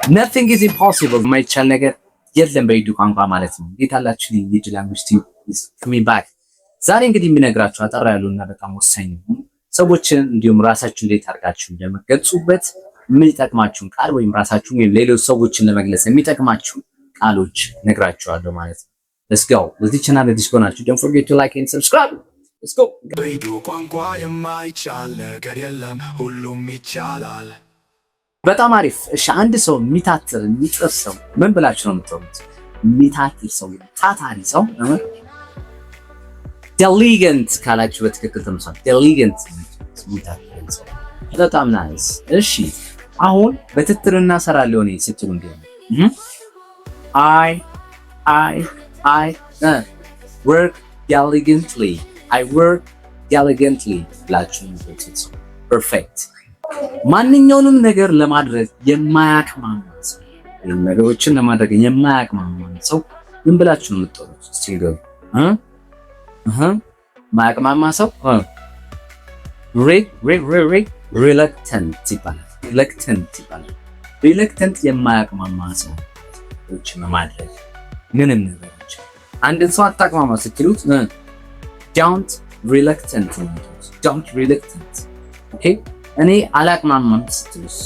Nothing is impossible፣ የማይቻል ነገር የለም በኢዱ ቋንቋ ማለት ነው። እንዴት አላችሁ? ልጅ Language Tube is coming back። ዛሬ እንግዲህ የምነግራችሁ አጠር ያሉና በጣም ወሳኝ የሆኑ ሰዎችን እንዲሁም ራሳችሁ እንዴት አድርጋችሁ እንደምትገልጹበት የሚጠቅማችሁን ቃል ወይም ራሳችሁን ወይም ሌሎች ሰዎችን ለመግለጽ የሚጠቅማችሁ ቃሎች ነግራችኋለሁ ማለት ነው። Let's go። ለዚህ ቻናል አዲስ ከሆናችሁ don't forget to like and subscribe። Let's go። በኢዱ ቋንቋ የማይቻል ነገር የለም፣ ሁሉም ይቻላል። በጣም አሪፍ። እሺ፣ አንድ ሰው የሚታትር፣ የሚጥር ሰው ምን ብላችሁ ነው የምትጠሩት? የሚታትር ሰው፣ ታታሪ ሰው diligent ካላችሁ በትክክል ተመልሷል። Diligent፣ የሚታትር ሰው። በጣም nice። እሺ፣ አሁን በትትርና እሰራለሁ እኔ ስትሉ እንዴት ነው? I work diligently፣ I work diligently ብላችሁ ነው የምትገልጹት። Perfect። ማንኛውንም ነገር ለማድረግ የማያቅማማ ሰው ወይም ነገሮችን ለማድረግ የማያቅማማ ሰው ምን ብላችሁ ነው የምትጠሩት? እስቲ ንገሩ። እ እህ ማያቅማማ ሰው re re re re reluctant ይባላል። Reluctant ይባላል። Reluctant የማያቅማማ ሰው፣ ነገሮችን ለማድረግ ምንም ነገሮች። አንድን ሰው አታቅማማ ስትሉት don't reluctant ነው። Don't reluctant። Okay፣ እኔ አላቅማማም ስትሉስ?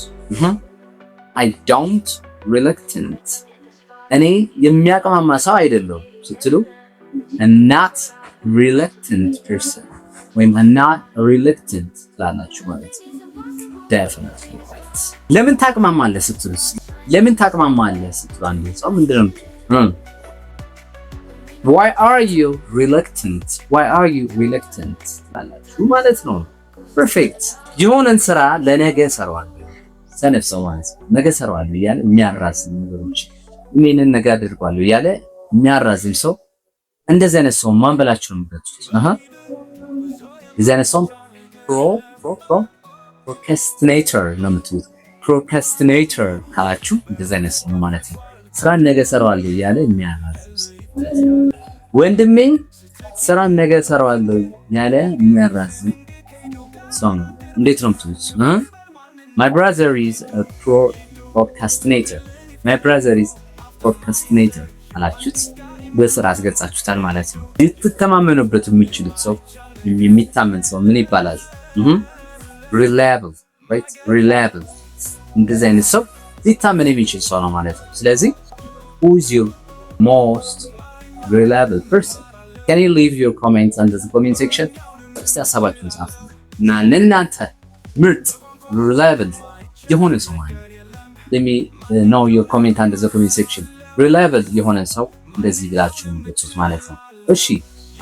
I don't reluctant። እኔ የሚያቅማማ ሰው አይደለሁም ስትሉ not reluctant person ወይም not reluctant ትላላችሁ ማለት ነው። Definitely right። ለምን ታቅማማለህ ስትሉስ? ለምን ታቅማማለህ ስትሉ አንድ ሰው ምንድን ነው? Why are you reluctant? Why are you reluctant ትላላችሁ ማለት ነው። Perfect። የሆነን ስራ ለነገ እሰራዋለሁ፣ ሰነፍ ሰው ማለት ነው። ነገ እሰራዋለሁ እያለ የሚያራዝም፣ ነገሮች ይሄንን ነገ አድርጓለሁ እያለ የሚያራዝም ሰው፣ እንደዚህ አይነት ሰው ማን ብላችሁ ነው የምትገልጹት? አሃ፣ እንደዚህ አይነት ሰው pro pro pro procrastinator ነው የምትሉት። Procrastinator ካላችሁ እንደዚህ አይነት ሰው ማለት ነው። ስራን ነገ እሰራዋለሁ እያለ የሚያራዝም ሰው። ወንድሜ ስራን ነገ እሰራዋለሁ ያለ የሚያራዝም ሰው ነው። እንዴት ነው የምትሉት? My brother is a procrastinator። My brother is procrastinator አላችሁት፣ በስራ አስገልጻችሁታል ማለት ነው። ልትተማመኑበት የሚችሉት ሰው፣ የሚታመን ሰው ምን ይባላል? Reliable, right? Reliable። እንደዚህ አይነት ሰው ሊታመን የሚችል ሰው ነው ማለት ነው። ስለዚህ who is your most reliable person? Can you leave your comments under the comment section? እስቲ ሀሳባችሁን ጻፉ እና ለእናንተ ምርጥ reliable የሆነ ሰው ማለት ነው። Let me know your comment under the comment section። Reliable የሆነ ሰው እንደዚህ ብላችሁ የምትገልጹት ማለት ነው። እሺ፣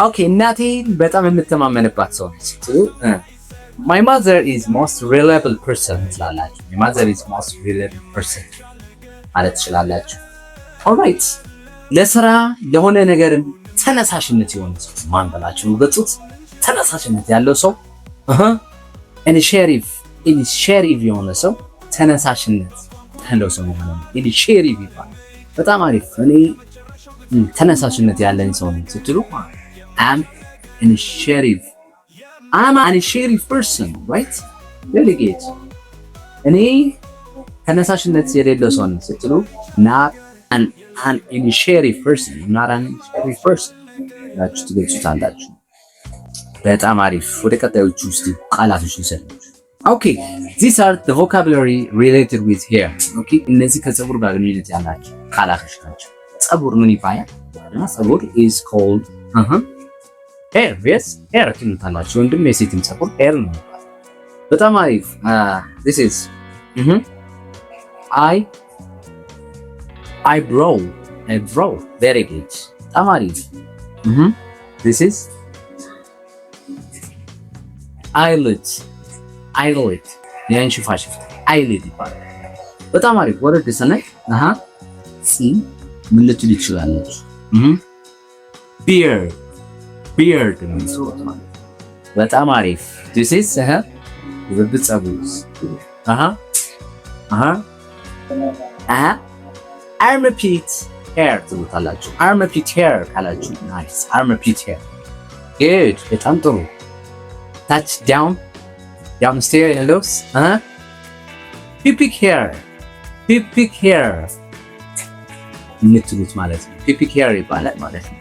okay፣ እናቴን በጣም የምተማመንባት ሰው ነች ስትሉ my mother is most reliable person ትላላችሁ። My mother is most reliable person ማለት ትችላላችሁ። Alright፣ ለስራ ለሆነ ነገርም ተነሳሽነት የሆነ ሰው ማን ብላችሁ ነው ገጹት? ተነሳሽነት ያለው ሰው፣ initiative፣ initiative የሆነ ሰው፣ ተነሳሽነት ያለው ሰው ማለት ነው። Initiative ይባላል። በጣም አሪፍ። እኔ ተነሳሽነት ያለኝ ሰው ነኝ ስትሉ I'm initiative፣ I'm an initiative person, right? Very good። እኔ ተነሳሽነት የሌለው ሰው ነኝ ስትሉ not an initiative person፣ not an initiative person ብላችሁ ትገልጹታላችሁ። በጣም አሪፍ። ወደ ቀጣዮቹ ውስጥ ቃላቶች ልውሰዳችሁ። Okay, these are the vocabulary related with hair። Okay፣ እነዚህ ከፀጉር ጋር ግንኙነት ያላቸው ቃላቶች ናቸው። ፀጉር ምን ይባላል? ፀጉር is called hair። Yes, hair ትሉታላችሁ። ወንድም የሴትም ፀጉር hair ነው የሚባለው። በጣም አሪፍ። This is eyebrow፣ eyebrow። Very good። በጣም አሪፍ። This is eyelid፣ eyelid፣ የአይን ሽፋሽፍት eyelid ይባላል። በጣም አሪፍ። ወረድ ስናይ አሃ ፂም ምን ልትሉ ይችላላችሁ? Beard፣ beard ማለት። በጣም አሪፍ። This is አሃ የብብት ፀጉር፣ አሃ አሃ አሃ armpit hair ትሉታላችሁ። Armpit hair ካላችሁ nice። Armpit hair, good። በጣም ጥሩ። ታች down downstairs ያለውስ pubic hair፣ pubic hair። Pubic hair የምትሉት ማለት ነው። Pubic hair ይባላል ማለት ነው።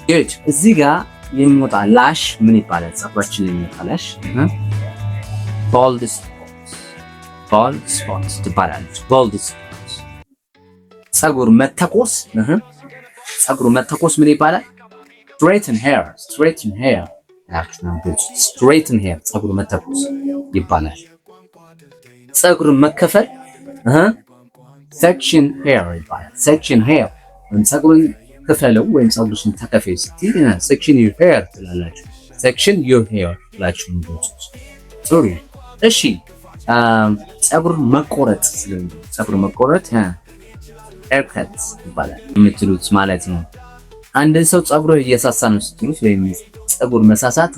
Good። እዚህ ጋር የሚወጣ ላሽ ምን ይባላል? ፀጉራችን የሚወጣ ላሽ bald spot፣ bald spot ትባላለች። Bald spot። ፀጉር መተኮስ፣ ፀጉር መተኮስ ምን ይባላል? Straighten hair፣ straighten hair፣ straighten hair ፀጉር መተኮስ ይባላል። ፀጉር መከፈል section hair ይባላል። Section hair ወይም ፀጉርን ክፈለው ወይም ፀጉርሽን ተከፈይ ስትይ section your hair ትላላችሁ። Section your hair ብላችሁ ነው። ጥሩ፣ እሺ። ፀጉር መቆረጥ፣ ፀጉር መቆረጥ haircut ይባላል የምትሉት ማለት ነው። አንድን ሰው ፀጉር እየሳሳ ነው ስትሉት ወይም ፀጉር መሳሳት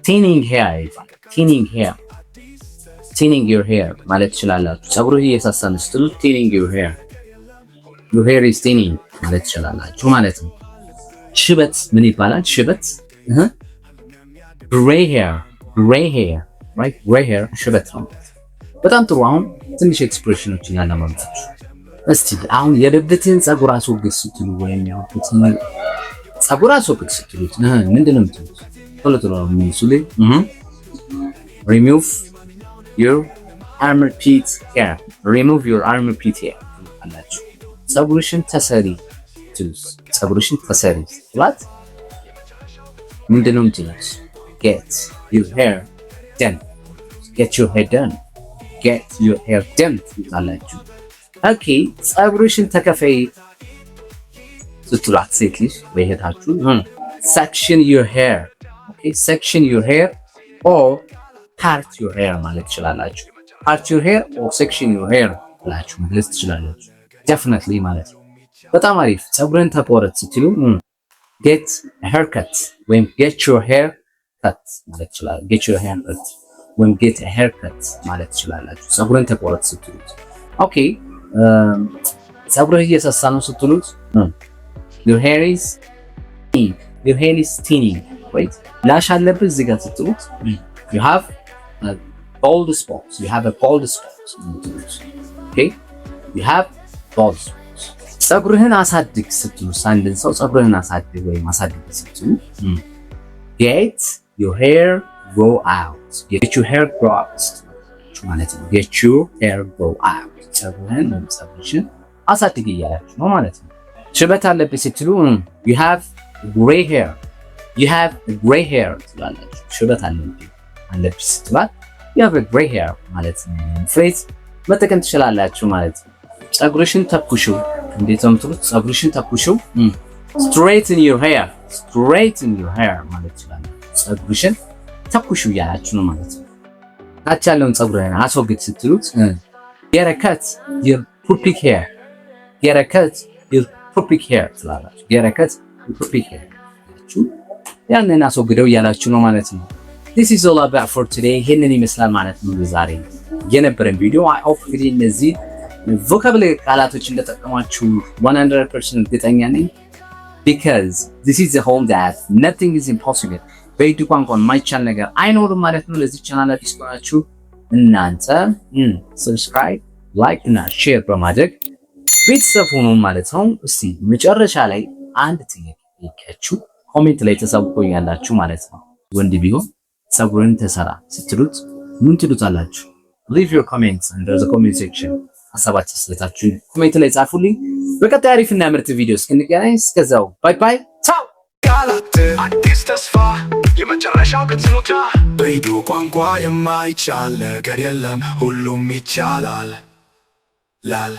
thinning hair ይባላል። Thinning hair፣ thinning your hair ማለት ትችላላችሁ። ፀጉርህ እየሳሳ ነው ስትሉት thinning your hair፣ your hair is thinning ማለት ትችላላችሁ ማለት ነው። ሽበት ምን ይባላል? ሽበት gray hair፣ gray hair, right፣ gray hair ሽበት ነው። በጣም ጥሩ። አሁን ትንሽ expression ኦችን ያለማምጣችሁ እስቲ። አሁን የብብትህን ፀጉር አስወግድ ስትሉ ወይም የብብትህን ፀጉር አስወግድ ስትሉት ምንድን ነው የምትሉት? ቶሎ ቶሎ ነው የሚመልሱልኝ። ሪሙቭ ዩር አርምፒት ሄር፣ ሪሙቭ ዩር አርምፒት ሄር አላችሁ። ፀጉርሽን ተሰሪ ስትሉት፣ ፀጉርሽን ተሰሪ ስትላት ምንድን ነው የምትሉት? Get your hair done፣ get your hair done፣ get your hair done ትሉታላችሁ። Okay፣ ፀጉርሽን ተከፈይ ስትሏት ሴት ልጅ ወይ እህታችሁ section your hair፣ okay፣ section your hair or part your hair ማለት ትችላላችሁ። Part your hair or section your hair ብላችሁ መግለጽ ትችላላችሁ። Definitely ማለት ነው። በጣም አሪፍ። ፀጉርን ተቆረጥ ስትሉ get haircut ወይም get your hair cut ማለት ትችላላችሁ። Get your hair cut ወይም get haircut ማለት ትችላላችሁ። ፀጉርን ተቆረጥ ስትሉት። Okay፣ ፀጉርህ እየሳሳ ነው ስትሉት your hair is thinning, right? ላሽ አለብህ እዚህ ጋር ስትሉት you have a bald spot፣ you have a bald spot። Okay, you have bald spot። ፀጉርህን አሳድግ ስትሉ፣ አንድን ሰው ፀጉርህን አሳድግ ወይም አሳድግ ስትሉ get your hair grow out፣ get your hair grow out ማለት ነው። Get your hair grow out፣ ፀጉርህን ወይም ፀጉርሽን አሳድግ እያላችሁ ነው ማለት ነው። ሽበት አለብህ ስትሉ you have gray hair፣ you have gray hair ትላላችሁ። ሽበት አለብሽ ስትላት you have gray hair ማለት phrase መጠቀም ትችላላችሁ ማለት ነው። ፀጉርሽን ተኩሽው እንዴት ነው የምትሉት? ፀጉርሽን ተኩሽው straighten your hair፣ straighten your hair ማለት ትችላላችሁ። ፀጉርሽን ተኩሽው እያላችሁ ነው ማለት ነው። ታች ያለውን ፀጉርህን አስወግድ ስትሉት get a cut your pubic hair፣ get a cut your pubic hair ትላላችሁ። Get a cut your pubic hair ያንን አስወግደው እያላችሁ ነው ማለት ነው። This is all about for today። ይሄንን ይመስላል ማለት ነው ዛሬ የነበረን ቪዲዮ። I hope እንግዲህ እነዚህ vocabulary ቃላቶች እንደጠቀሟችሁ 100% እርግጠኛ ነኝ። Because this is the home that nothing is impossible። በኢዱ ቋንቋ የማይቻል ነገር አይኖርም ማለት ነው። ለዚህ ቻናል አዲስ ከሆናችሁ እናንተ subscribe፣ like እና share በማድረግ ቤተሰብ ሁኑ ማለት ነው። እስቲ መጨረሻ ላይ አንድ ጥያቄ ጠይቂያችሁ comment ላይ ተሳውቆኛላችሁ ማለት ነው። ወንድ ቢሆን ፀጉርን ተሰራ ስትሉት ምን ትሉታላችሁ? Leave your comments under the comment section። ሀሳባችሁ አስተያየታችሁን comment ላይ ጻፉልኝ። በቀጣይ አሪፍና ምርጥ ቪዲዮ እስክንገናኝ እስከዛው bye bye፣ ቻው። ቃላት አዲስ ተስፋ የመጨረሻው ቅጽኖታ። በኢዱ ቋንቋ የማይቻል ነገር የለም፣ ሁሉም ይቻላል ላል።